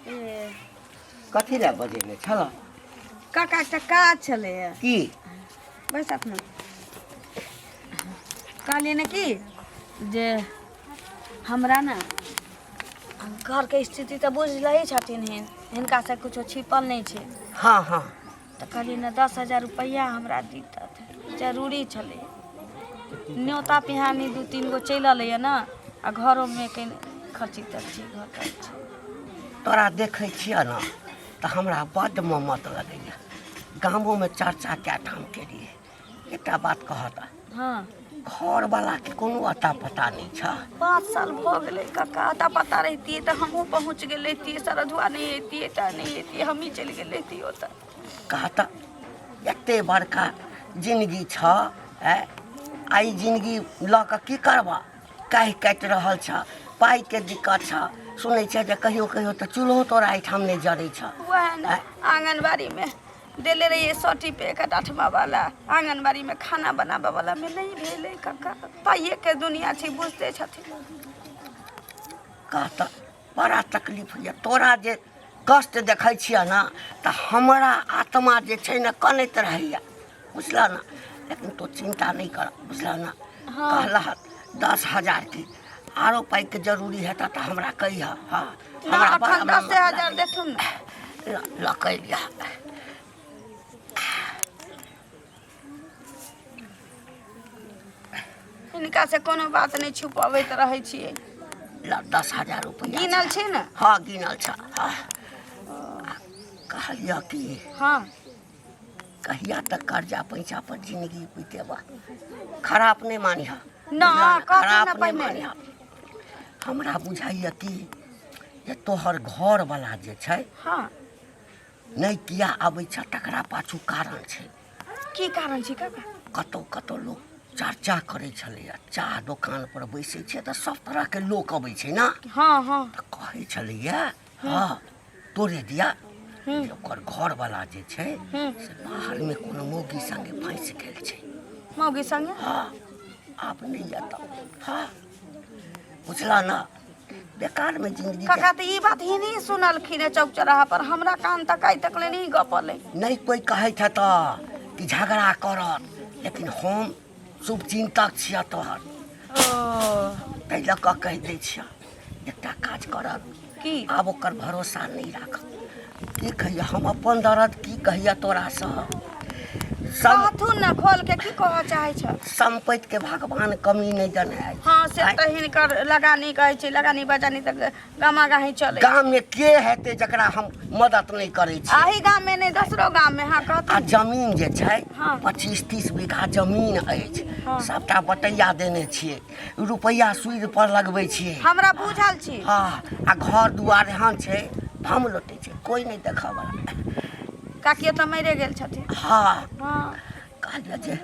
ए कथी लए बजेने छल? काका, एकटा काज छलैए। की? बैसत ने। कहलियै ने कि जे हमरा ने घरके स्थिति तऽ बुझले छथिन, हिनकासँ किछो छिपल नहि छै। हँ हँ तऽ कहलियै ने, 10,000 रुपैआ हमरा दितत, जरूरी छलै। न्योता पिहानी 2-3 गो चलि एलैए ने, आ घरोमे कनि खर्ची तर्ची घटल छै। तोरा देखै छिअ ने तऽ हमरा बड्ड ममत लगैए। गामोमे चर्चा कए ठाम केलियै। एकटा बात कहऽ तऽ। हँ। घरवलाके कोनो अता पता नहि छ? 5 साल भऽ गेलै काका। अता पता रहितियै तऽ हमहूँ पहुँच गेल रहितियै। सरधुआ नहि अयतियै तऽ नहि अयतियै, हमही चलि गेल रहितियै ओतऽ। कह तऽ, एते बड़का जिनगी छ, आँय? आ ई जिनगी लऽ कऽ की करबह? काहि काटि रहल छ, पाइके दिक्कत छ। सुनै छियै जे कहियो कहियो तऽ चूल्हो तोरा एहिठाम नहि जरै छ। वएह ने, आंगनबाड़ीमे देले रहियै सर्टिफिकेट, आठमा वाला। आंगनबाड़ीमे खाना बनाबऽ वाला मे नहि भेलै काका। पाइएके दुनिया छै, बुझते छथिन। कह तऽ, बड़ा तकलीफ होइए। तोरा जे कष्ट देखै छियै ने तऽ हमरा आत्मा जे छै ने कनैत रहैए, बुझलह ने? लेकिन तू चिन्ता नहि कर, बुझलह ने? कहलह 10,000 के आरो पाइके जरूरी हेतऽ तऽ हमरा कहिह। हँ। ना। हमरा बड़ा एखन दसे ममत हजार लगैए। देथुन ने। ल लऽ कऽ अयलिअ। हिनका से कोनो बात नहि छुपबैत रहै छियै। ल, 10,000 रुपैआ। गिनल छै ने? हँ, गिनल छ। हँ, कहलिअ कि कहिया तक कर्जा पैसा पर जिंदगी बितेबह? खराब नहि मानिह। ना, बुझलह ने? कहथुन ने। खराब नहि पहिने। मानिह। हमरा बुझाइए कि जे तोहर घरवला जे छै नहि किया आबै छ, तकरा पाछू कारण छै। की कारण छै काका? कतौ कतौ लोक चर्चा करै छलैए। चाह दोकान पर बैसै छै तऽ सब तरहके लोक अबै छै ने। हँ हँ तऽ कहै छलैए, हँ, तोरे दिया जे ओकर घरवला जे छै से बाहरमे कोनो मौगी संगे फँसि गेल छै। मौगी संगे? हँ, आब नहि एतऽ। हँ, बुझला ने, बेकारमे जिंदगी। काका, तऽ ई बात ही नहीं सुनलखिन है चौक चौराहा पर? हमरा कान तक आइ तक ले नहीं गप अलै। नहि कोइ कहै छै तऽ कि झगड़ा करत, लेकिन हम शुभचिन्तक छिअ तोहर। ओ। ताहि लऽ कऽ कहि दै छिअ, एकटा काज करत। की? आब ओकर भरोसा नहि राखब। की कहिया हम अपन दर्द, की कहिया तोरासँ सब। कहथुन ने खोल के, की कहऽ चाहै छ? सम्पत्तिके भगवान कमी नहि देने अछि। हँ, से तऽ हिनकर लगानी कहै छै, लगानी बजानी तऽ गामा गाही चलै। गाममे के हेतै जकरा हम मदद नहि करै छी? अही गाम में नहि, दोसरो गाम में। हाँ, आ कहथुन। जमीन जे छै, 25-30 बीघा जमीन अछि। सबटा बटैया देने छियै, रुपैआ सूद पर लगबै छियै। हमरा बुझल छी। हँ, आ घर दुआर एहन छै, हम लोटै छै, कोइ नहि देखऽ वाला। काकियो तऽ मरे गेल छथिन। हँ। कहलियै जे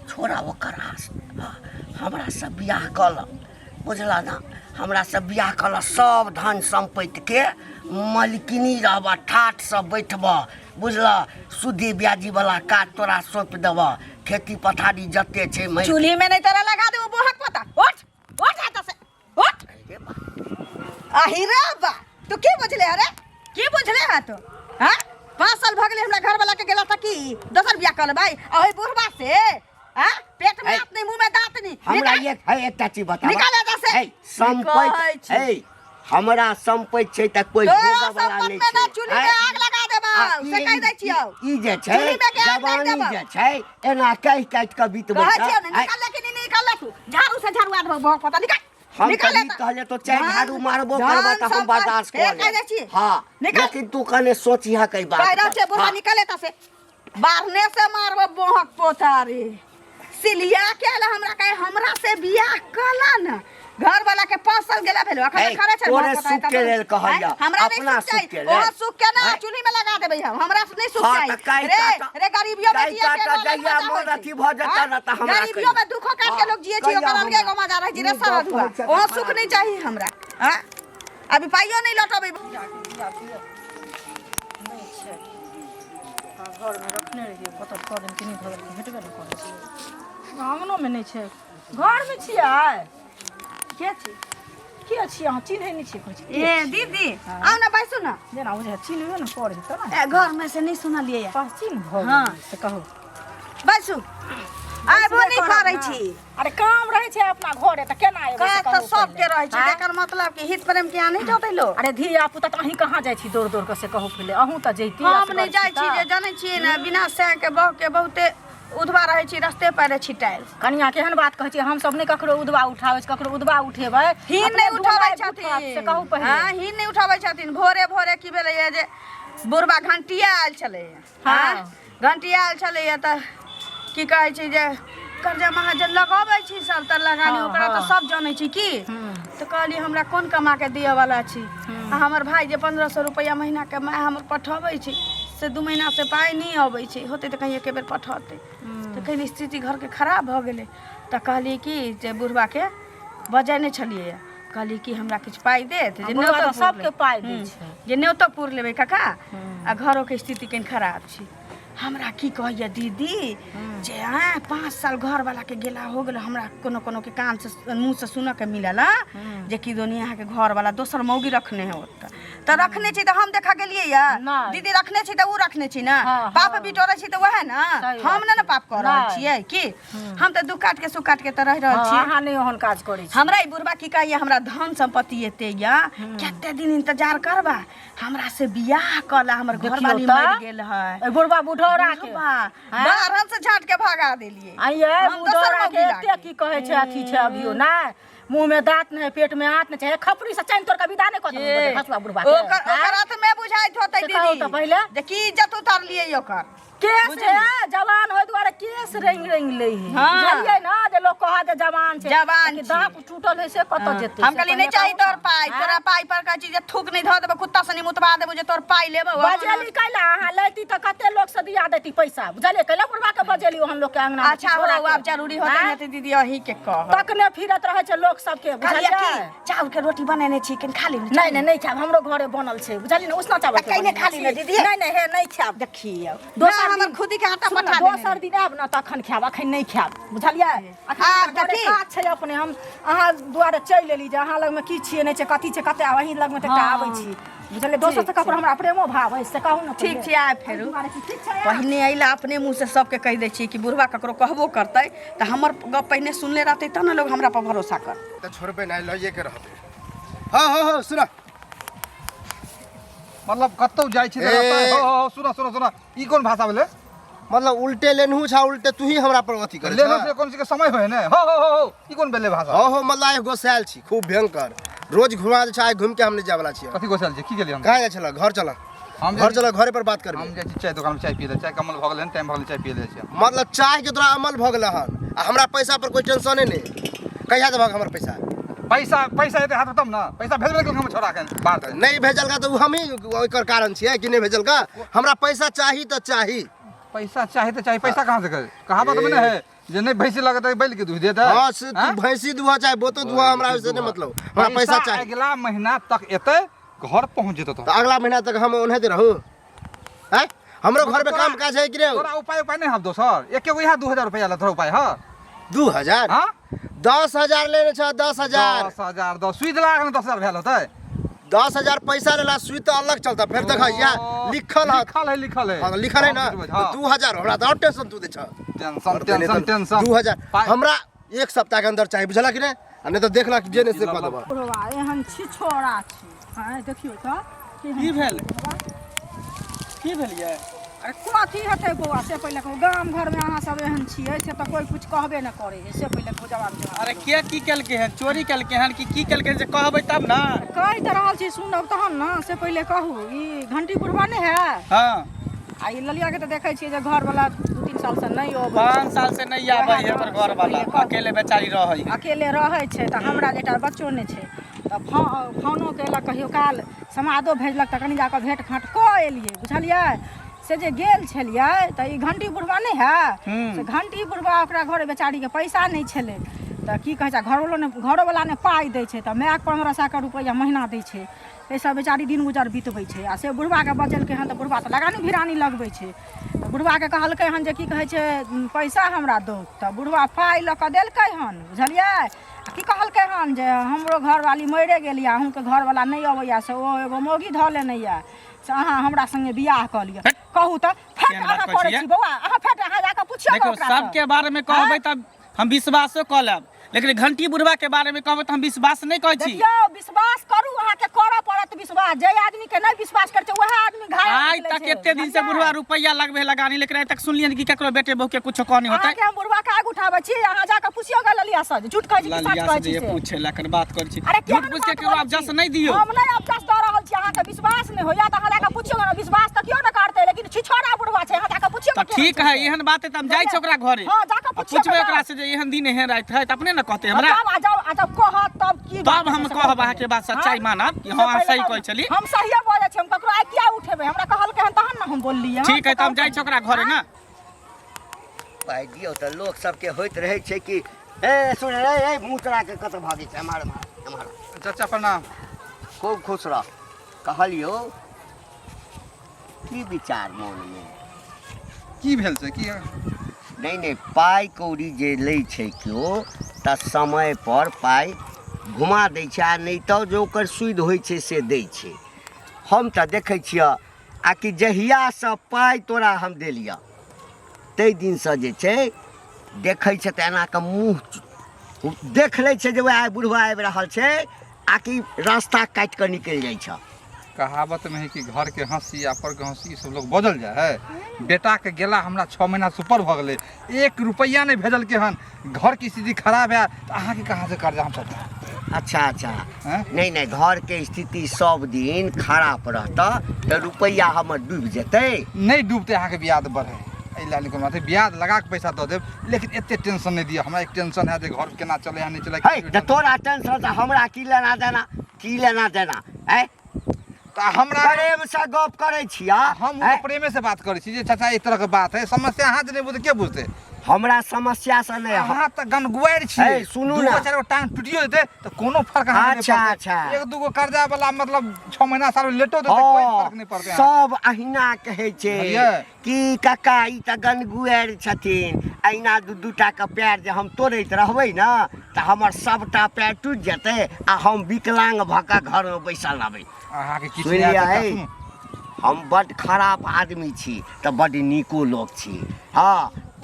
छोड़ा ओकर आस। हँ, हमरा से बियाह कऽ लऽ, बुझलऽ ने? हमरा से बियाह कऽ लऽ, सब धन सम्पत्तिके मलकिनी रहबऽ, ठाठसँ बैठबऽ, बुझलऽ? सूदी ब्याजीवला काज तोरा सौंपि देबऽ, खेती पथारी जते छै मारि। चूल्ही में नहीं तोरा लगा देबो बोहक पता। उठ, उठ एतऽ से, उठ। अरे बा। अही रे बा, तू की बुझले? अरे, की बुझले है तू? हाँ, 5 साल भऽ गेलै हमरा घर वाला के गेला तऽ की दोसर बियाह कऽ लेबै आ ओहि बुढ़बा से? हाँ, पेट में है। हाथ नहीं, मुंह में दांत नहीं। हमरा निकाल। एक है, एकटा चीज बता। निकाल एतऽ से। है सम्पत्ति। कहै छी। है, हमरा सम्पत्ति छै तऽ कोइ तोरा भोगऽ वाला सम्पत्ति नहि में ना छै। चूल्ही में आग लगा देबौ। आ से कहि दै छियौ। ई जे छै चूल्ही में के आग लागि जवानी देबौ। जे छै एना कहि काटि कऽ बितबै कहै छै। छियौ ने, निकाल ले कि नहीं निकाल ले? तू झाड़ू से झाड़ू देबौ भोग पता। निकाल। हम निकाल कभी एतऽ। कहले तो चाहे झाड़ू मारबो धन करबा तऽ हम सम्पत्ति- बर्दाश्त फेर कऽ कहि दै लेब। छियै। हँ। निकाल। लेकिन तू कने सोचिहा कई बात कहि रहल पर। छियै बुढ़वा। निकल एतऽ से, बारने से मारबो बोहक पोता रे। सिलिया के आयल हमरा कहे, हमरा से बियाह कला न। घर वाला के 5 साल गेला भेलो, अखन हे, खरे छै। तोरे भोग पता सुख एतऽ के लेल कहैया, आँय, हमरा नहीं अपना सुख चाही। सुख के लेल। ओहो सुख के ना आँय। चूल्ही में लगा देबै हम। हमरा से नहीं सुख हाँ, चाही तऽ काहि रे। काटऽ- रे, गरीबियो में काहि जिए के काटऽ एगो अलग जहिया मजा मोन होइ छै। अथी भऽ जेतऽ आँय? ने तऽ हमरा गरीबियो में कहिया। दुखो काट के हाँ, लोग जिए छै, कहिया ओकर अलगे हमरा। एगो मजा रहै छै रे ई गप सरधुआ। होइ छै तऽ ओहो सुख खराब। नहीं चाही हमरा। आँय? अभी पाइयो नहीं लौटबै। नहि छै। आ घरमे रखने रहियै, कतऽ धऽ देने कि नहि धऽ देने, भेटबे नहि करै छै। आङ्गनोमे नहि छै। घरमे छियै? के छी? के छी अहाँ चिन्है नहि छी कहै छी के ए छी? दीदी आउ ने बैसू ने जेना बुझाइ चिन्हबे ने करै तऽ ने ए घर में से नहीं सुनलियै या। पहचिन भऽ हाँ। गेलै से कहू बैसू आबो नहि करै छी अरे काम रहै छै अपना घरे तऽ केना एबै से काज तऽ कहू सबके पहिले। रहै छै आँय? एकर मतलब कि हित प्रेम के यहाँ नहि जतै लोक अरे धिया पुता तऽ अहीं कहाँ जाइ छी दौड़ दौड़ कऽ से कहू पहिले अहूँ तऽ जैती हम नहि जाइ छी जे जानै छियै ने बिना सैं के बह के बहुते उधवा रहै छी रस्ते पैरे छिटायल कनिया केहन बात कहै छी हम सब नहि ककरो उधवा उठाबै छी ककरो उधवा उठेबै ही अपने नहि उठाबै धुनाइ उठत, छथिन से कहू पहिले हँ ही नहि उठाबै छथिन भोरे भोरे की भेलैया जे बुढ़बा घंटिया आयल छलैया हाँ। हँ घंटिया आयल छलैया तऽ की कहै छै जे कर्जा महाजन लगबै छी सब तऽ लगानी हाँ, ओकरा तऽ हाँ। सब जनै छै की तऽ कहली हमरा कोन कमा के दिअ वाला छी आ हमर भाय जे 1500 रुपैआ महीना के माय हमर पठबै छै से 2 महीना से पाइ नहि अबै छै होतै तऽ कहीं एके बेर पठौतै तऽ कहीं स्थिति घरके खराब भऽ गेलै तऽ कहलियै कि जे बुढ़बाके बजेने छलियै कहलियै कि हमरा किछु पाइ देत जे बुढ़बा न्योतो तऽ पुर सबके लेबै। पाइ दै छै। जे न्योतो पुर लेबै काका आ घरोके स्थिति कनि खराब छै हमरा की कहैया दीदी जे आँय 5 साल घरवालाके गेला हो गेल हमरा कोनो कोनोके कानसँ मुँहसँ सुनऽके मिलल हँ जे कि दोनी अहाँके घरवाला दोसर मौगी रखने है ओतऽ तऽ रखने छी तऽ हम देखऽ गेलियै यऽ नहि। दीदी रखने छी तऽ उ रखने छी ने हाँ, पाप हाँ। बिटोरै छी तऽ वएह ने सही हम बात ने ने पाप कऽ रहल नहि। छियै की हम तऽ दुख काट के सुख काट के तऽ रहि रहल हाँ, छी अहाँ नहि ओहन काज करै छी हमरा ई बुढ़बा की कहैया हमरा धन संपत्ति एते या कते दिन इंतजार करबा हमरा से बियाह कला हमर देखियौ घरवाली तऽ। मरि गेल है एहि बुढ़बा बुढ़ौरा के बुढ़बा बाहर से झाट के भगा देलियै आइये हम दोसर बुढ़ौरा के मौगी एते लागे। की कहै छै अथी छै अभियो नहि मुंह में दांत नहि पेट में आंत नहि छै खपरी से चैन तोड़ के विदा नहि कऽ देबै हसुआ बुढ़बा के ओकर ओकर आत्मे बुझाइत होतै से कहू दीदी तऽ पहिले। जे की इज्जत उतारलियै ओकर केस बुझलियै? है जवान होय दुआरे केस रंग रंग लै है हाँ। बुझलियै ना जे लोग कह जे जवान छै जवान लेकिन छी। दाँत टूटल है से कतऽ जेतै हम से कहलियै पहिले नहीं चाही कहू तोहर ना। पाई हाँ? तोरा पाई पर कहै छी जे थूक नहीं धऽ देबो कुत्ता सनी मुतबा देबो जे तोहर पाई लेबो बजेली कैला अहाँ लैती तऽ कते लोग से दिया देती पैसा बुझलियै कैला बुढ़बा के बजेली ओहन लोग के अंगना में अच्छा हो छोड़ा के? आब जरूरी होतै हाँ? ने तऽ दीदी अहीं के कहब तकने फिरत रहै छै लोक सबके कहलियै बुझलियै की चाउर के रोटी बनेने छी कनि खा लियौ नहीं नहीं नहीं खायब हमरो घरे बनल छै बुझलियै ने उसना चावल आ कहिने खा ली ने दीदी। नहीं नहीं हे नहीं खायब देखियौ दोसर हमर दिन- खुदी के आटा सुन ने, पठा देने दोसर दिन आयब ने तखन खायब अखन नहीं खायब बुझलियै अखन आब हमरा घरे देखी। काज छै अपने हम अहाँ दुआरे चलि एली जे अहाँ लगमे की छियै नहि छै कथी छै कते आब अहीं लगमे तऽ एकटा आबै छी बुझलियै दोसर से ककरो हमरा प्रेमो भाव अछि से कहू ने ठीक पहिले। छै आब फेरू एहि दुआरे कि ठीक छै आब? पहिने अइला अपने मुँह से सबके कहि दै छियै कि बुढ़वा ककरो कहबो करतै तऽ हमर गप पहिने सुनले रहतै तब ने लोग हमरा पर भरोसा करतै तऽ छोड़बै नहि लइए के रहतै हाँ हाँ हाँ सुना मतलब कतौ जाइ छी तऽ ए। रास्ता हो हो सुन सुन सुन ई कोन भाषा भेलै मतलब उल्टे लेनहु छा उल्टे तू ही हमरा पर अथी करे लेनो से कोन चीज के समय होय ने हो हो हो हो ई कोन भेलै भाषा हो हो मतलब आइ गोसायल छी खूब भयंकर रोज घुमा दे छै आइ घुमि के हम नहि जाय वाला छियै कथी गोसल छी की गेलियै हम कहाँ जाइ छल घर चल हम घर चल घरे पर बात करबै हम जाइ छी चाय दोकान में चाय पियै लए चाय कमल भऽ गेलै हन टाइम भऽ गेलै चाय पियै लए जाइ छी मतलब चाय के तोरा अमल भऽ गेल हन आ हमरा पैसा पर कोई टेंशने नहि कहिया देबहक हमर पैसा पैसा पैसा एतै हाथ में तब ने पैसा भेजबे केलकै हमर छोरा के बाहर से नहि भेजलका तऽ ओ हमही ओकर कारण छियै कि नहि भेजलका हमरा पैसा चाही तऽ चाही पैसा चाही तऽ चाही पैसा कहाँ से करे कहावत में नहीं है जे नहीं भैंसी लगत है बैल के दूध देता हाँ से तू भैंसी दुहा चाहे बोतो दुहा हमरा ओहिसे नहीं मतलब हमरा पैसा चाही अगला महीना तक एतै घर पहुंच जेतौ तऽ अगला महीना तक हम ओनाहिते रहू आँय हमरो घर में काम काज है कि नहीं तोरा उपाय उपाय नहीं हब दोसर एके गो इएह 2000 रुपया ला तोरा उपाय ह 2000 हाँ 10000 लेने छ 10000 10000 दस सुई दिला के 10000 भेल होतै 10000 पैसा लेला सुई तो अलग चलता फिर देखा या लिखल है लिखल है लिखल है हाँ लिखल है ना हाँ। 2000 हमरा तो और टेंशन तू दे छ टेंशन टेंशन टेंशन 2000 हमरा एक सप्ताह के अंदर चाहिए बुझला कि नहीं आ नहीं तो देखला कि जे नहीं से कह देबा बुढ़वा एहन छिछोरा छी हँ देखियौ तऽ की भेल की भेल ये अरे कथी हेतै बौआ से पहिले कहू गाम घरमे अहाँ सब एहन छियै से तऽ कोइ किछु कहबे नहि करै है से पहिले कहू जवाब जवाब अरे के की केलकै हन चोरी केलकै हन कि की केलकै हन से कहबै तब ने कहि तऽ रहल छी सुनब तहन ने से पहिले कहू ई घंटी बुढ़वा नहि है हँ आ ई ललिया के तऽ देखै छियै जे घरवला 2-3 साल से नहि अबै 5 साल से नहीं आबै है ओकर घरवाला अकेले बेचारी रहै है अकेले रहै छै तऽ हमरा जे एकटा बच्चो नहि छै तऽ फोनो केलक कहियो काल समादो भेजलक तऽ कनि जाकऽ भेँट घाँट कऽ एलियै बुझलियै से जे गेल छलियै तऽ ई घंटी बुढ़वा नहि है से घंटी बुढ़वा ओकरा घरे बेचारीके पैसा नहि छलै तऽ की कहै छै घरवलो नहि घरोवला नहि पाइ दै छै तऽ मायके 1500 रुपैआ महीना दै छै एहिसँ बेचारी दिन गुजर बितबै छै आ से बुढ़वाके बजेलकै हन तऽ बुढ़वा तऽ लगानी भिरानी लगबै छै तऽ बुढ़वाके कहलकै हन जे की कहै छै पैसा हमरा दो तऽ बुढ़वा पाइ लऽ कऽ देलकै हन बुझलियै आ की कहलकै हन जे हमरो घरवाली मरिए गेल यऽ अहूँके घरवला नहि अबैए से ओ एगो मौगी धऽ लेने यऽ से अहाँ हमरा सङ्गे बियाह कऽ लिअ कहू तऽ फेर केहन बात अहाँ कहै करै छियै? छी बौआ अहाँ फेर अहाँ जाकऽ पुछियौ ने देखियौ ओकरासँ। सबके बारेमे कहबै तब हम विश्वासो कऽ लेब लेकिन घंटी बुढ़वा के बारे में कहबै तऽ हम विश्वास नहि कहै छी देखियौ विश्वास करू अहाँके करऽ पड़त विश्वास जे आदमी के नहि विश्वास करै छै वएह आदमी घायल आइ निकलै तक छै, एते दिन से बुझलियै? बुढ़वा रुपैया लगबे लगानी लेकिन आइ तक सुनलियन कि ककरो बेटे बहू के कुछो कहनी होतै अहाँके हम बुढ़वा के आगू उठाबै छी अहाँ जाकऽ पुछियौ गे ललिया से जे झूठ कहै छी कि सच ललिया कहै से छी जे से पूछे लखन बात करै छी अरे झूठ केहन पूछ के बात केकरो बोलै आब जस छी? नहि दियौ हम नहि आब जस दऽ रहल छी अहाँके विश्वास नहि होइया तऽ अहाँ जाकऽ पुछियौ ने विश्वास तऽ केओ ने करतै लेकिन छिछोरा बुढ़वा छै अहाँ जाकऽ पुछियौ तऽ ने केहन ठीक छै है से। एहन बात है तऽ हम जाइ छी ओकरा घरे हँ, जाकऽ आ पुछियौ पुछबै ने। ओकरा से जे एहन दिन एहन राति है तऽ अपने ने कहतै हमरा तब आ जाउ आ जब कहत तब की बात तब हम छै से कहब कहू अहाँके बात सच्चाई हँ? मानब कि से हँ अहाँ पहिले सही कहू। कहै छली हम सहिए बजै छी हम ककरो आइ किया उठेबै हमरा कहलकै हन तहन ने हम बोललियै हन, ठीक है तऽ हम जाइ छी ओकरा घरे ने पाइ दियौ तऽ लोक सबके होइत रहै छै कि ए सुन रे ए मुँह चोरा के कतऽ भागै छै एम्हर एम्हर एम्हर चाचा प्रणाम खूब खुश रह कहलियौ की विचार मोनमे की भेल छै की नहि नहि पाइ कौड़ी जे लै छै केओ तऽ समयपर पाइ घुमा दै छै आ नहि तऽ जे ओकर सुदि होइ छै से दै छै हम तऽ देखै छिअ आ कि जहियासँ पाइ तोरा हम देलिअ ताहि दिनसँ जे छै देखै छै तऽ एना कऽ मुँह देख लै छै जे वएह बुढ़वा आबि रहल छै आ कि रास्ता काटि कऽ निकलि जाइ छै कहावत में है कि घर के हंसी आ पर के हंसी ई सब लोग बजल जाए है बेटा के गेला हमरा 6 महीना से ऊपर भऽ गेलै एक रुपैआ नहीं भेजल के हन घर के स्थिति खराब है तऽ अहाँके कहाँ से कर्जा हम सब अच्छा अच्छा हैं? नहि नहि घरके स्थिति सब दिन खराब रहतऽ तऽ रुपैआ हमर डूबि जेतै नहीं डूबते अहाँके ब्याज बढ़े एहि लए नहि कोनो बात है ब्याज लगा के पैसा दऽ देब लेकिन एते टेंशन नहीं दिअ हमरा एक टेंशन है जे घर केना चले है नहीं चले है तऽ तोरा टेंशन से हमरा की लेना देना की लेना देना है तऽ हमरा प्रेमसँ गप करै छियै हम हुनका प्रेमे से बात करै छी जे चाचा एहि तरहके बात है समस्या अहाँ जे नहि बुझते के बुझते हमरा समस्यासँ नहि अहाँ तऽ गनगुआरि छी है, सुनू दूगो ना। चारि गो टांग टूटियो जेतै तऽ कोनो फर्क अहाँके नहि अच्छा, पड़तै। अच्छा। एक दूगो कर्जा वाला मतलब 6 महीना साल में लेटो देतै कोई हँ फर्क नहि पड़तै अहाँके। सब अहिना कहै छै बुझलियै? कि काका ई तऽ गनगुआरि छथिन अहिना दू दू टाके पैर जे हम तोड़ैत रहबै ने तऽ हमर सभटा पैर टूटि जेतै आ हम विकलांग भऽ कऽ घरमे बैसल रहबै अहाँके किछु सुनि नहि लिअ हैत है चाचा, सुनू। हम बड्ड खराब आदमी छी तऽ बड्ड नीको लोक छी हँ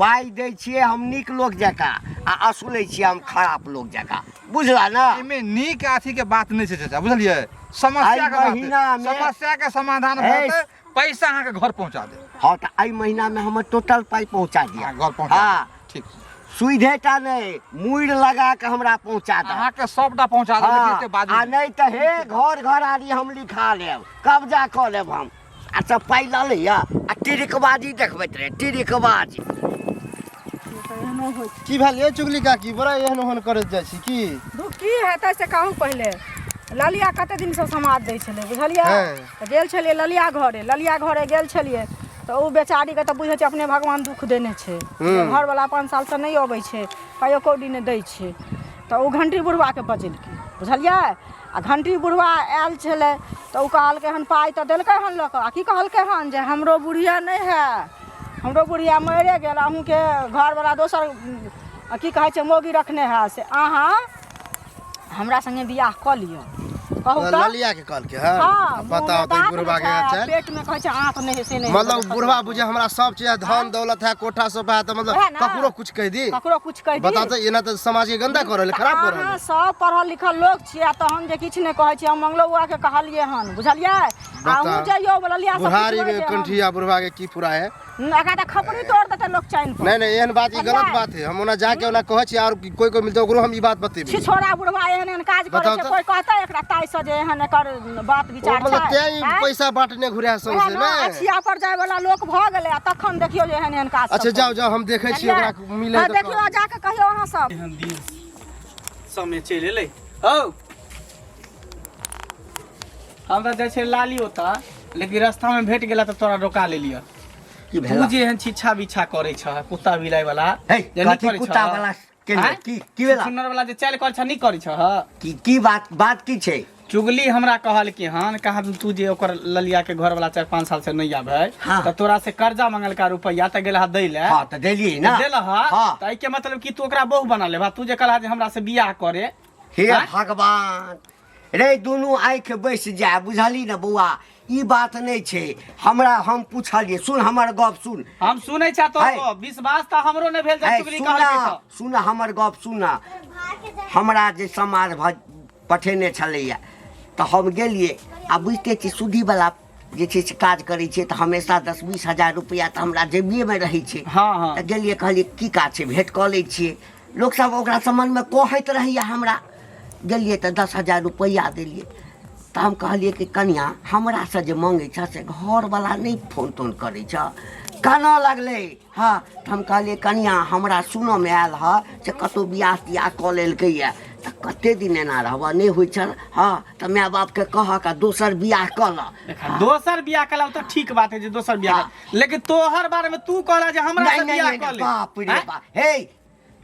पाइ दै छियै हम नीक लोक जकाँ आ असुलै छियै हम खराब लोक जकाँ बुझला ने एहिमे नीक अथी के बात नहि छै चाचा बुझलियै समस्या के एहि बात है। महीनामे- समस्या के समाधान हे, भऽ जेतै पैसा अहाँके घर पहुँचा देब हँ तऽ एहि महीनामे हमर टोटल पाइ पहुँचा दिअ अहाँ घर पहुँचा हँ देब। ठीक सुइधे टा नहि मुड़ि लगा कऽ हमरा पहुँचा दे अहाँके सबटा पहुँचा देब लेकिन हँ, एते बाजू आ नहि। नहि तऽ हे घर घर आदि हम लिखा लेब कब्जा कऽ लेब हम आ सब पाइ लऽ लैया आ टिरिकबाजी देखबैत रहे टिरिकबाजी एहनो होइ छै की भेल ये चुगली काकी बड़ा एहन ओहन करैत जाइ छी की दुख की हेतै से कहू पहिले ललिया कते दिनसँ समाद दै छलै बुझलियै हँ। तऽ गेल छलियै ललिया घरे ललिया घरे गेल छलियै तऽ ओ बेचारीके तऽ बुझै छै अपने भगवान दुख देने छै जे घरवला 5 सालसँ नहि अबै छै पाइयो कौड़ी नहि दै छै तऽ ओ घण्टी बुढ़बाके बजेलकै बुझलियै आ घण्टी बुढ़बा आयल छलै तऽ ओ कहलकै हन पाइ तऽ देलकै हन लऽ कऽ आ की कहलकै हन जे हमरो बुढ़िया नहि है हमरो बुढ़िया मरिए गेल अहूँके घरवला दोसर की कहै छै मौगी रखने है से अहाँ हमरा संगे बियाह कऽ लिअ कहू तऽ ललिया के कहलके हँ हाँ, बताओ मुँहमे तो दाँत बुढ़वा नहि के छै, आ चाल पेट में कहै छै आँत नहि है से नहि है। मतलब बुढ़वा बुझे हमरा सब चीज है, धन दौलत है कोठा सोफा है तो मतलब वएह ना। ककरो कुछ कह दी ककरो कुछ कहि दी बताओ तो एना तो समाज के गंदा कर रहल खराब कर अहाँ रहल सब पढ़ल लिखल लोक छियै आ तहन जे किछु नहि कहै छियै हम मंगलो बौआ के कहलियै हन बुझलियै अहूँ जइयौ ललिया सब बुढ़ारी पुछबै में जे हम- कंठिया बुढ़वा के की पूरा है एकरा तऽ खपड़ी तोड़ देतै लोक चैन पर नहीं नहीं एहन बात ई गलत बात है हम ओना जाके ओना कहै छी और कोई कोई मिलते ओकरो हम ई बात बतेबै छिछोड़ा बुढ़वा एहन एहन काज करै बताउ छै तऽ। कोई कहतै एकरा ताइ से जे एहन एकर बात ओ विचार मतलब छै तें ई आँय? पैसा बांटने घुरे है वएह सौंसे ने, ने अछिया पर जाय वाला लोक भऽ गेलै आ तखन देखियौ जे एहन एहन काज सब अच्छा जाओ करै। जाओ हम देखै छी बुझलियै? ओकरा मिले हँ, तऽ देखियौ जाके कहियौ अहाँ सब एहन दिन समय चलि एलै हौ हम तऽ जाइ छै लाली ओतऽ लेकिन रास्तामे भेट गेला तऽ तोरा रोका लेलियऽ की तू भेल जे एहन छिछा बिछा करै छह कुत्ता बिलाइ वाला हे जे नहि कथी करै कुत्ता छह? वाला केने आँय? की की भेला छुछुन्नर वाला जे चालि करै छह नहि करै छह की की बात बात की छै चुगली हमरा कहल कि हन कहा तू जे ओकर ललिया के घर वाला 4-5 साल से नहीं आवे हाँ। त तोरा से कर्जा मंगलका रुपया त गेल हा दै ले हाँ तऽ देलियै ना देल हा हाँ। त एहि के मतलब कि तू ओकरा बहु बना लेबा तू जे कहला जे हमरा से बियाह करे हे आँय? भगवान रे दुनू आँखि बैस जाय बुझली ने बौआ ई बात नहि छै हमरा हम पुछलियै सुन हमर गप सुन हम सुनै छा तो है। विश्वास त हमरो नहि भेल जे है, चुगली सुना कहलकै त सुन हमर गप सुन हमरा जे समाज पठेने छलैया तऽ हम गेलियै आ बुझिते छी सुधीवला जे छै से काज करै छियै तऽ हमेशा 10-20 हजार रुपैआ तऽ हमरा जेबिएमे रहै छै हाँ हाँ तऽ गेलियै कहलियै की काज छै भेँट कऽ लै छियै लोकसभ ओकरा सम्बन्धमे कहैत रहैए हमरा गेलियै तऽ 10 हजार रुपैआ देलियै तऽ हम कहलियै कि कनिआँ हमरासँ जे मङ्गै छह से घरवला नहि फोन तोन करै छह कानऽ लगलै हँ तऽ हम कहलियै कनिआँ हमरा सुनऽमे आयल हँ से कतहु बियाह तियाह कऽ लेलकैए तऽ कते दिन एना रहबह नहि होइ छल हँ तऽ माय बापके कहक आ दोसर बियाह कऽ लऽ दोसर बियाह कऽ तऽ ठीक बात है जे दोसर बियाह लेकिन तोहर बारे में तू कहला जे हमरा से बियाह कऽ ले बाप रे बाप हे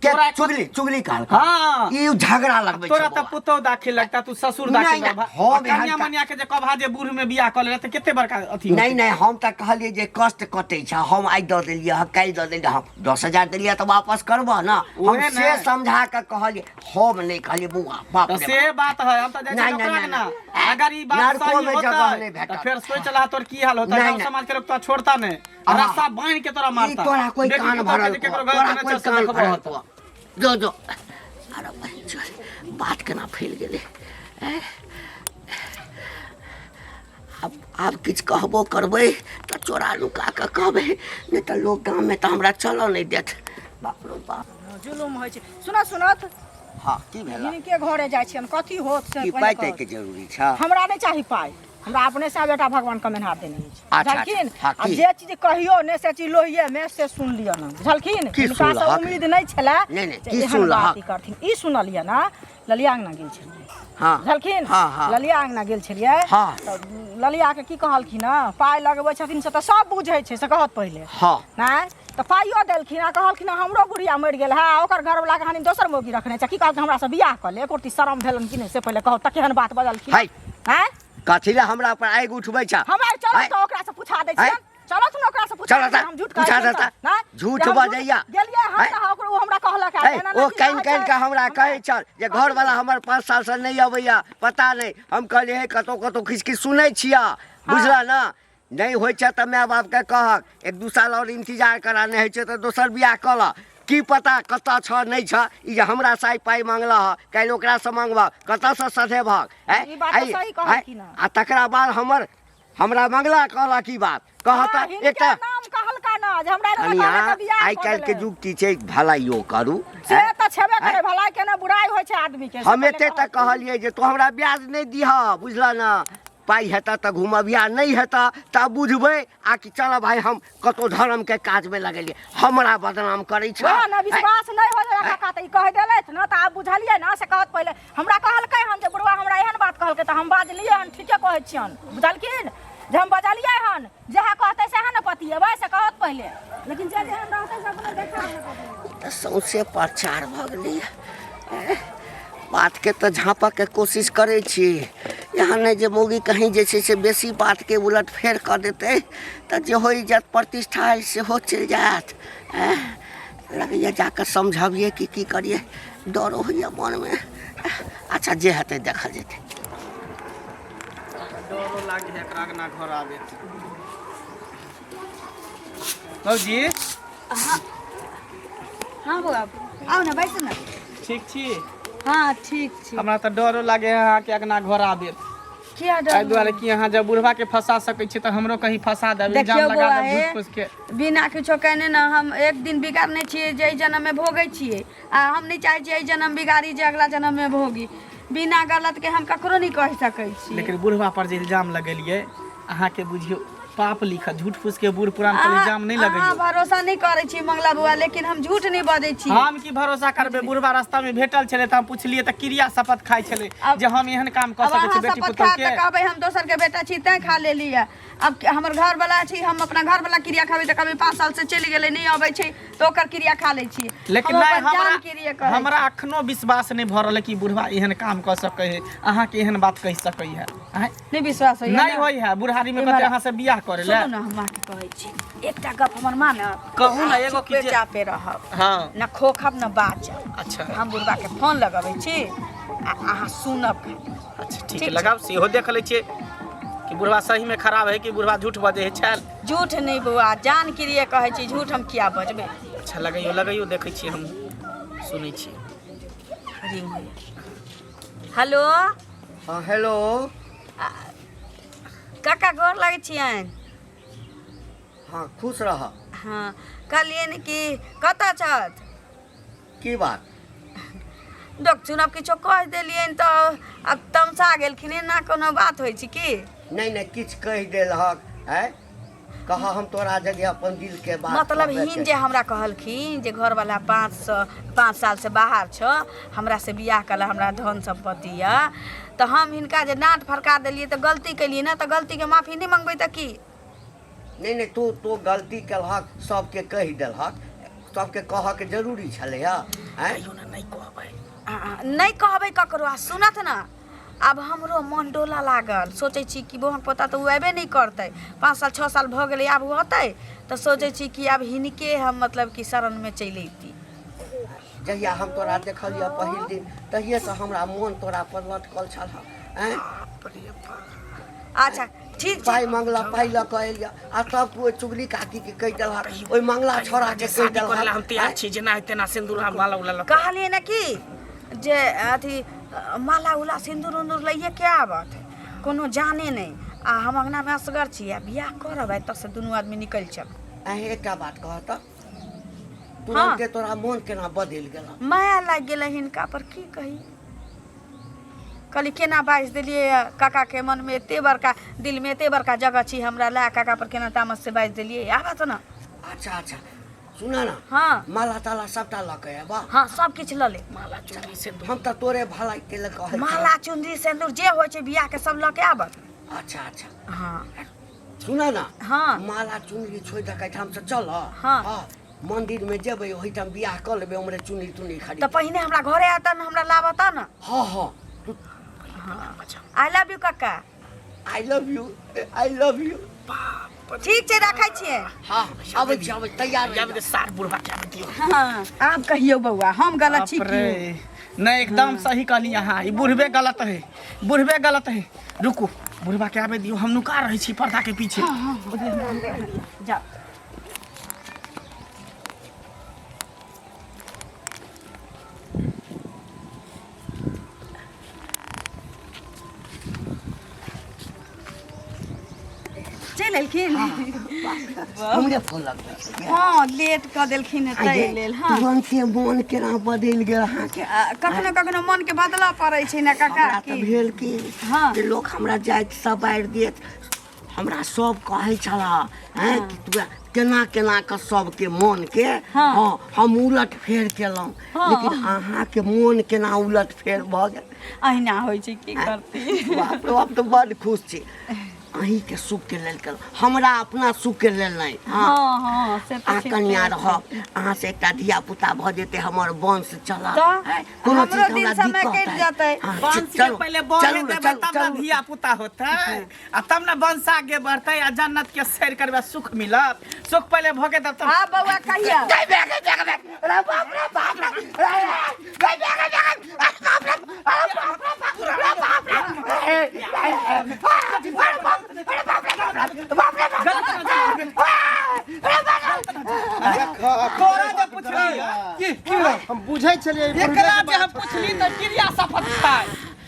के तोरा चुगली चुगली कहल हाँ। ई झगड़ा लगबै तोरा छै तऽ पुतोह दाखिल लगता तू ससुर नहि, दाखिल नहि, लगबा। हम आ कन्या एहन मनिया के जे कभा जे बूढ़ में बियाह कऽ ले तऽ कते बड़का अथी नहि होतै। नहि हम तऽ कहलियै जे कष्ट कटै छै हम आइ दऽ देलियै हँ काल्हि दऽ देलियै हम 10 हजार देलियै तऽ वापस करबह ने हम उहे से ने। समझा कऽ कहलियै हम नहि कहलियै बौआ बाप तऽ रे से बात है हम तऽ जाइ नहि, छियै नहि, ओकरा नहि, ना नहि। अगर ई बात नरको सही में जगह होतै नहि भेटत। तऽ फेर सोच लहा तोर की हाल होतै नहि, गाँव नहि। समाज के लोग तोरा छोड़ता नहि आहा। रस्सा बान्हि के तोरा ई मारता तोरा कोई बेटी कान पुतोह के भरल जे केकरो को, घर तोरा के कोई नहि चल से कान देखबो भरल होतौ। को। जो जो अरे बहन चल बात केना फैल गेलै ऐं? आब आब किछु कहबो करबै तऽ चोरा नुका कऽ कहबै नहि तऽ लोक गाममे तऽ हमरा चलऽ नहि देत बाप रौ बाप जुलुम होइ छै सुनत सुनत हँ की भेल हिनके घरे जाइ छियनि कथी होत से की पहिले पाइ कहत। ताइके जरूरी छ हमरा नहि चाही पाइ हमरा अपने से बेटा भगवान कमेनहार देने अछि अच्छा, बुझलखिन हाँ, आ की? जे चीज कहियो ने से चीज लोहिये मे से सुन लिअ ने बुझलखिन की हिनका से सुनलहक? उम्मीद नहि छलै नहि, नहि, जे की एहन सुनलहक? बात ई करथिन ई सुनलियै ने ललिया अंगना गेल छलियै हाँ बुझलखिन हाँ, हाँ। ललिया अंगना गेल छलियै हाँ। तऽ ललिया के की कहलखिन हँ पाइ लगबै छथिन से तऽ सब बुझै छै से कहत पहिले हाँ नहि तऽ पाइयो देलखिन आ कहलखिन हमरो बुढ़िया मरि गेल है ओकर घरवला के हानि दोसर मौगी रखने छै की कहलखिन हमरा से बियाह कऽ ले एको रत्ती शरम भेलन कि नहि से पहिले कहू तऽ केहन बात बजलखिन है। आँय कथी लए हमरा पर आगि उठबै छ हमरा चलो है। तऽ ओकरा से पूछा दै है। छियनि चलो ने ओकरा से पूछा चलो दै तऽ, छियनि, हम झूठ पूछा कहै छियनि देता। तऽ, नहि? झूठ जे हम बजैया। गेलियै हम है। तऽ ओकरो ओ हमरा कहलक है, एना ओ नहि कानि कहै कानि छै। कऽ हमरा कहै छल जे घरवला हमर 5 सालसँ नहि अबैया पता नहि हम कहलियै हे कतहु कतहु किछु किछु सुनै छियै बुझलह ने नहि होइ छै तऽ माय बापके कहक 1-2 साल आओर इंतजार करा नहि होइ छै तऽ दोसर बियाह कऽ लऽ की पता कतऽ छऽ नहि छऽ ई जे हमरासँ आइ पाइ मांगलह हँ काल्हि ओकरासँ मांगबह कतऽसँ सधेबहक आँय? ई बात तऽ आइ- सही कहलखिन हँ। आ तकरा बाद हमर हमरा मंगला कहलक ई बात कहत हँ, हिनके एकटा नाम कहलका ना जे हमरा एना कनिया कहलक बियाह आइ कऽ काल्हिके देले। युग की छै भलाइयो करू से आँय? तऽ छेबे करे आँय? भलाई के ने बुराई होइ छै आदमी के से हम पहिले एते तक कहत। कहलियै जे तू हमरा ब्याज नहि दिहऽ बुझलह ने पाइ हेतऽ तऽ घुमबिया नहि हेतऽ तऽ बुझबै आ कि चल भाय हम कतहु धर्मके काजमे लगेलियै हमरा बदनाम करै छ वएह ने विश्वास नहि होइ छै काका तऽ ई कहि देलथि ने तऽ आब बुझलियै ने से कहत पहिले हमरा कहलकै हन जे बुढ़वा हमरा एहन बात कहलकै तऽ हम बाजलियै हन ठीके कहै छियनि बुझलखिन जे हम बजलियै हन जएह कहतै सएह ने पतिएबै से कहत पहिले लेकिन जे जेहन रहतै से अपने देखा तऽ सौंसे प्रचार भऽ गेलैए बातके तऽ झाँपऽके कोशिश करै छी यहाँ नहि जे मौगी कहीं जे छै से बेसी बातके उलट फेर कऽ देतै तऽ जेहो इज्जत प्रतिष्ठा अइ सेहो चलि जायत आँय लगैए जाकऽ समझबियै कि की करियै डरो होइए मनमे अच्छा जे हेतै देखल जेतै डरो लागे है एकरा अंगना घर आबे भौजी हाँ बौआ आउ ने बैसू ने ठीक छी हाँ ठीक छी हमरा तऽ डरो लागे है अहाँके अंगना घर आबे किया डर एहि दुआरे कि अहाँ जब बुढ़वा के फंसा सकै छी तऽ हमरो कहीं फंसा देब इल्जाम देखियौ लगा बौआ देब हे झूठ फूस के बिना किछो केने ने हम एक दिन बिगाड़ने छियै जे एहि जन्ममे भोगै छियै आ हम नहि चाहै छियै एहि जन्म बिगाड़ी जे अगला जन्ममे भोगी बिना गलतके हम ककरो नहि कहि सकै छी लेकिन बुढ़वा पर जे इल्जाम लगेलियै अहाँके बुझियौ पाप लिखत झूठ फूस के बूढ़ पुरान पर इल्जाम नहीं अहाँ लगैयो। भरोसा नहीं करै छी मंगला बुआ, लेकिन हम झूठ नहीं बजै छी। हम की भरोसा करबै? बुढ़बा रास्ता में भेटल छलै तऽ हम पुछलियै तऽ क्रिया शपथ खाइ छलै जे हम एहन काम कऽ अब सकै अहाँ छी बेटी शपथ पुतोह खा के। तऽ कहबै हम दोसर के बेटा छी तैं खा लेली है। अब हमर घर वाला छी, हम अपना घर वाला क्रिया खाबै तऽ कहबै 5 साल से चलि गेलै नहीं अबै छै, तऽ ओकर क्रिया खा लै छी। लेकिन हम नहि, अपन जान हमरा क्रिया कहै हमरा अखनो विश्वास नहि भऽ रहल है कि बुढ़बा एहन काम कऽ सकै है, अहाँके एहन बात कहि सकै है। आँय? नहीं विश्वास होइए नहि ना? होइ है बुढ़ारी में इम्हर कते अहाँ से बियाह करे ले। सुनू ना, हम अहाँके कहै छी एकटा गप हमर मानब? कहू ना, एगो की चुपे चापे रहब, हाँ न खोखब न बाजब। अच्छा। हम बुढ़बा के फोन लगबै छी आ अहाँ सुनब खाली। अच्छा ठीक ठीक है, छै। लगाउ, सेहो देख लै छियै कि बुढ़वा सही में खराब है कि बुढ़वा झूठ बजै है छैल। झूठ नहीं बौआ, जान के लिए कहै छी, झूठ हम किया बजबै। अच्छा लगैयो लगैयो, देखै छियै हम, सुनै छियै। रिंग होइए। हेलो। हाँ हेलो। काका गोर लगै छियनि। हाँ खुश रह। हाँ कहलियनि कि कतऽ छथि? की बात? देखथुन आब किछो कहि देलियनि तऽ आब तमसा गेलखिन, एना कोनो बात होइ छै की? नहीं नहीं, किछु कहि देलहक आँय, कह हम तोरा जगह अपन दिल के बात मतलब कहबे हिन के। जे हमरा कहलखिन जे घरवाला 5 साल से बाहर छौ, हमरा से बियाह कला, हमरा धन सम्पत्ति यऽ, तऽ हम हिनका जे डाँट फड़का देलियै तऽ गलती केलियै ने, तऽ गलतीके माफी नहि मंगबै तऽ की? नहीं नहीं, तू तू गलती केलहक, सबके कहि देलहक, सबके कहऽ के जरूरी छलै हँ आँय? कहियो ना नहि कहबै। नहि कहबै ककरो आ सुनत ने। आब हमरो मन डोला लागल, सोचै छी कि बौआ पोता तऽ ओ अयबे नहि करतै, 5 साल 6 साल भऽ गेलै, आब ओ अतै तऽ सोचै छी कि आब हिनके हम मतलब कि शरणमे चलि अयती। जहिया हम तोरा देखलियऽ पहिल दिन तहिएसँ हमरा मोन तोरा पर लटकल छल आँय। अच्छा ठीक छै। पाइ मंगला, पाइ लऽ कऽ एलियै आ तब तू ओहि चुगली काकीके कहि देलहक, ओहि मंगला छौड़ाके कहि शादी करै ला हम देलहक तैयार आँय? छी, जेना हेतै तेना सिन्दूर आ माला उला लऽ कऽ। कहलियै ने कि जे अथी माला उला सिन्दूर उन्दूर लैए के आबत, कोनो जाने नहि, आ हम अङ्गनामे असगर छी आ बियाह करब आ एतऽसँ दुनू आदमी निकलि चलब। आँय एकटा बात कहऽ तऽ, तुरन्ते तोरा मोन केना बदलि गेलौ? माया लागि गेलै हिनका पर, की कही। कहली केना बाजि देलियै काकाके मनमे, एते बड़का दिलमे एते बड़का जगह छी हमरा लए, काका पर केना तामस से बाजि देलियै, आबत ने। अच्छा अच्छा सुन ना। हाँ। माला ताला सबटा लऽ कऽ अयबा? हाँ सब किछु लऽ ले। माला चुनरी सिन्दूर। हम तऽ तोरे भलाई के लेल कहै छी। माला चुनरी सिन्दूर जे होइ छै बियाह के सब लऽ के आबत। अच्छा अच्छा। हाँ। सुन ना। हाँ। माला चुनरी छोड़ि दऽ एहिठाम से चल। हाँ। हाँ, मंदिर में जेबै ओहिठाम बियाह कऽ लेबै, उम्हरे चुनरी तुनरी खरीद। तऽ पहिने हमरा घरे आयत ने, हमरा लाबत ने। हाँ हाँ। तू I love you काका। I love you, I love you. ठीक छै, राखै छियै। हाँ अबै छी, अबै तैयार रहि आबि दे सार बुढ़बा के आबि दियौ। हाँ आब कहियौ बौआ, हम गलत छी बाप की? रे, नहीं एकदम सही कहली अहाँ, ई बुढ़बे गलत है, बुढ़बे गलत है। रुकू बुढ़बा के आबे दियौ, हम नुका रहै छी पर्दा के पीछे। जाओ। चलि एलखिन। हमरे फोन लगबै छलियै। हँ लेट कऽ देलखिन हँ ताहि लेल। हँ तुरन्ते मोन केना बदलि गेल अहाँके? आ, कखनो कखनो मनके बदलऽ पड़ै छै ने काका। हमरा तऽ की भेल कि हाँ। जे लोक हमरा जाति सब बारि देत, हमरा सब कहै छला हैं कि तू केना केना कऽ सबके मोन के हाँ। हाँ हम उलट फेर केलहुँ, हाँ। लेकिन अहाँके मोन केना उलट फेर भऽ गेल? अहिना होइ छै, की करती। बाप रे बाप, तऽ बड खुश छी। अहीँके सुखके लेल केलहुँ, हमरा अपना सुखके लेल नहि। हाँ हँ हँ से तऽ अहाँ ठीके कनिया छै। रहब, अहाँ से एकटा धिया पुता भऽ जेतै, हमर वंश चलत। तऽ हैं, कोनो हमरो चीज दिन हमरा समय दिक्कत कटि है। जेतै। हाँ, वंश के चलू, पहिले बढ़े चलू ने, देबै चलू, तब ने चलू। धिया पुता होतै, आ तब ने वंश आगे बढ़तै आ जन्नत के सैर करबै, सुख मिलत। सुख पहिले भऽ गेल तब। हाँ बौआ कहिया। तोरा जे पुछली की की भेल? हम बुझै छलियै ई बुढ़बे एकरा के जे हम बात। पुछली तऽ क्रिया शपथ खाय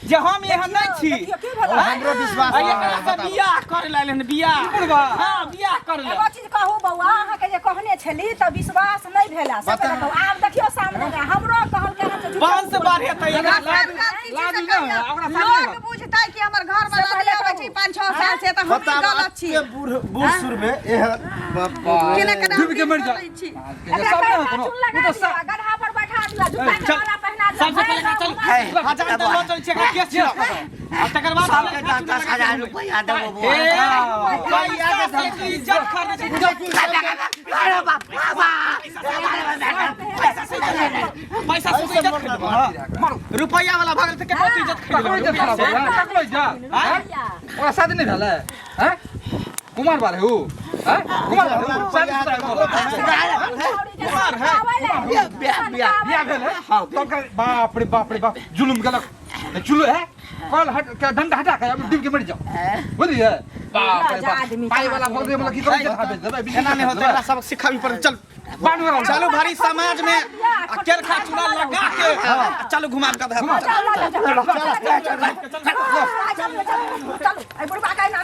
जे हम एहन नहि छी। देखियौ की भेलै। हमरो विश्वास आ नहि एकरा है, से बताबू। बियाह करे ला एलै बियाह। बुढ़बा? हाँ बियाह करे ला। एगो चीज कहू बौआ, अहाँके जे कहने छली तऽ विश्वास नहि भेला से पहिले कहू। आब देखियौ सामने मे हमरो कहलकै हन जे झूठे वंश बढ़ेतै एकरा। सब गलती छै लाज से नहि कहियौ। होय, ओकरा शादी लोक बुझतै कि हमर घर वाला पहिले नहि अबै कहू। छै 5-6 साल से तऽ हम बताब गलत छी। एते बूढ़ बूढ़ सुर में एहन बाप रे। केना केना डूबि के मरि जा। चलै छी। एकरा सब पैर नहि कोनो चून ओ लगा तऽ दिअ, गदहा पर बैठा दिअ, जूता के चल। माला पहिना दिअ, सबसे पहिले भरि चल गाँव घुमा हजार तऽ लऽ चल छी एकरा केस छिड़क आ तकर बाद सबके दस दस हजार रुपैआ देबो बौआ। ए, पैसा से तू इज्जत खरीदै छै। अरे बाप बाप पैसा से तू इज्जत खरीदबह। रुपैआ वाला भऽ गेल तऽ केकरो तू इज्जत ककरो खरीदबह इज्जत खराब रुपैआ से? हो ककरो इज्जत हैं? ओकरा शादी नहि भेलै हैं? कुमार बारे हो हैं? कुमार बारे हो शादी शुदा है बोलो। कुमार है। बियाह बियाह बियाह भेल है तब बाप रे बाप रे बाप जुलुम केलक चुलो है कल हट के डंडा हटा के अब डूब के मर जाओ बुझलिए बाप रे बाप पाई वाला भऽ गेलै मतलब की करू इज्जत बेच देबै एना नहि होतै, एकरा सबक सिखाबी पड़तै। चल बांध वाला चलू भारी समाज में आ केरखा चूड़ा लगा के आ चलू घुमा के चल, चल, चल, चल, चल, चल, चल, चल, चल, चल, चल, चल, चल, चल, चल, चल, चल, चल,